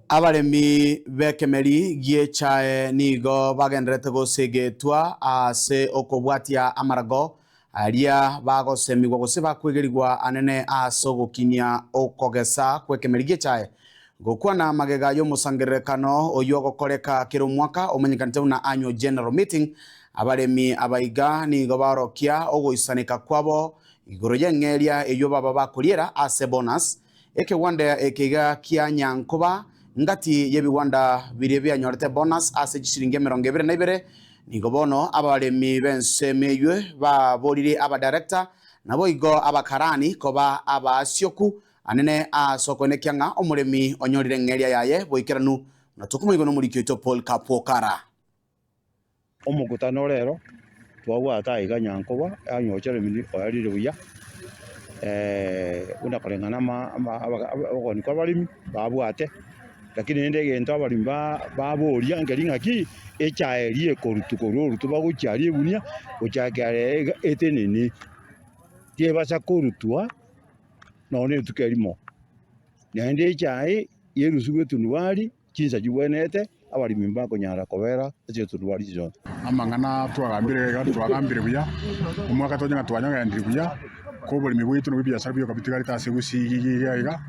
Abaremi b'ekemeri gi'echae nigo bagendererete gosegetwa ase okobwatia amarago aria bagosemigwa gose bakwegerigwa anene ase ogokinia okogesa kw'ekemeri gi'echae. Gokwana magega y'omosangererekano oyio ogokoreka kera omwaka omanyekanete buna Annual General Meeting, abaremi abaiga nigo baorokia ogoisaneka kwabo igoro y'eng'eria eyio baba bakoriera ase bonus Ekegwanda eke iga kia Nyankoba, ngati y'ebigwanda biria bianyorete bonus ase chisiringi 22, nigo bono abaremi b'ensemo eywe baboririe abadirector naboigo abakarani koba abaasioku anene ase okoenekia ng'a omoremi onyorire eng'eria yaye boikeranu buna tokomoigwa nomoriki oito Paul Kapwokara. Omokutano rero twabwate aiga Nyankoba, yaani ocheremini oyarire buya, buna koreng'ana ama ama obogoni kwa abaremi babwate, lakini rende egento abaremi ba baboria nkeri ng'aki, echae eria ekorutwa korwa orutuba gochia aria egunia, gochakera rero iga etenene, tebasa korutwa nonye na rituko erimo. Naende echae yerusigwe etundubari. Chinsa chigwenerete abaremi mbakonyara kobera ase etundubari chionsi. Amang'ana twagambire iga twagambire buya, omwaka tonya ng'a twanyogendire buya, ko oboremi bwaito nabwo ebiasara bioka bitigarete ase gusii iga iga iga,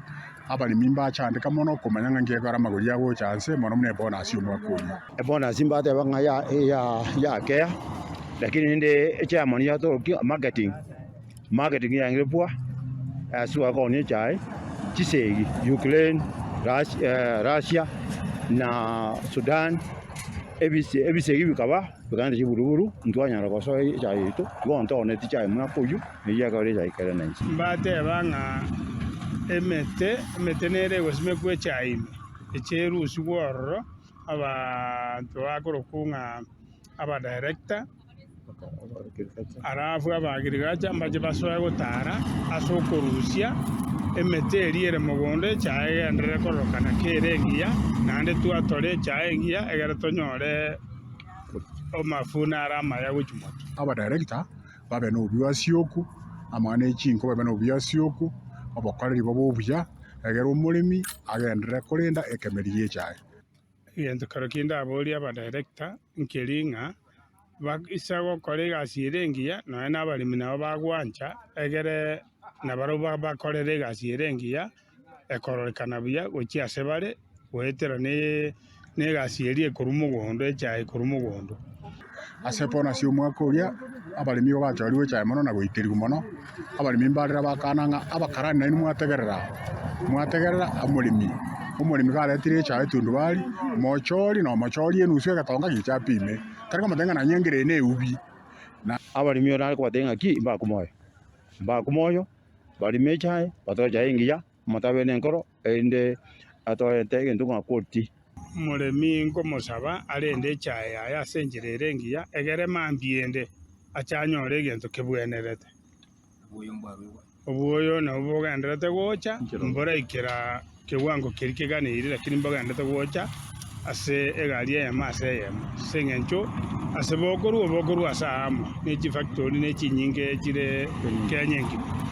abaremi mbachandeka mono komanya ng'a nki gekogera amagori agocha nse mono buna ebonus ya omwaka oyio. Ebonus mbateba ng'a ya ya yakea, lakini rende echairman yatorokia marketing. Marketing yangire poor ase gwakonia echae chisegi Ukraine, Russia na Sudan ebisegi bikaba bikaenda chiburuburu ntwanyara gosoa echae yaito igo ntooneti chae omwaka oyio neyio ekero echae ekere na inse. Mbateba ng'a emete, emete nere egosimekwa echae ime, eche erusigwe ororo, abanto bakorokwa ng'a abadirector. Alafu abagirigacha mbache basoe gotara ase okorusia emete eria ere mogondo echae egenderere kororokana kere engiya, naende twatore echae engiya egere tonyore amafuna are amaya gochia motwe. Abadirector babe nobuasioku, amang'ana e chinko babe nobuasioku, obokoreri bobe obuya, egere omoremi agenderere korenda ekemeri gi'echae. Egento kero kende aborie abadirector nkeri ng'a baisa gokora egasi ere engiya nonya na abaremi nabo bagwancha egere nabarabwo bakorere egasi ere engiya ekororekana buya gochia ase bare goetera na egasi eria ekorwa mogondo echae ekorwa mogondo. Ase bono ase omwaka oria, abaremi igo bachorigwe echae mono na goiterigwa mono, abaremi mbarire bakana ng'a abakarani nainwe mwategerera, mwategerera omoremi, omoremi karetire echae etundubari, mochori na omochori enusu egetonga gicha apime, tari komotebia ng'a nanye ngire eye na eubi. Na abaremi orare kobatebia ng'aki mbakwe moyo, mbakwe moyo, barime echae, batore echae engiya, omonto abe nenkoro, erinde atoete egento ng'a quality. Omoremi nkomosaba arende echae yaye ase enchera ere engiya, egere mambia ende ache anyore egento kebwenerete. Obwoyo nabwo bogendererete gocha, mboraikera kewango keria keganeiri, lakini mbogendererete gocha ase egari eyemo ase eyemo, ase eng'encho ase bokorwa, bokorwa ase aamo, ne chifactori ne chinyinge chire Kenya engima.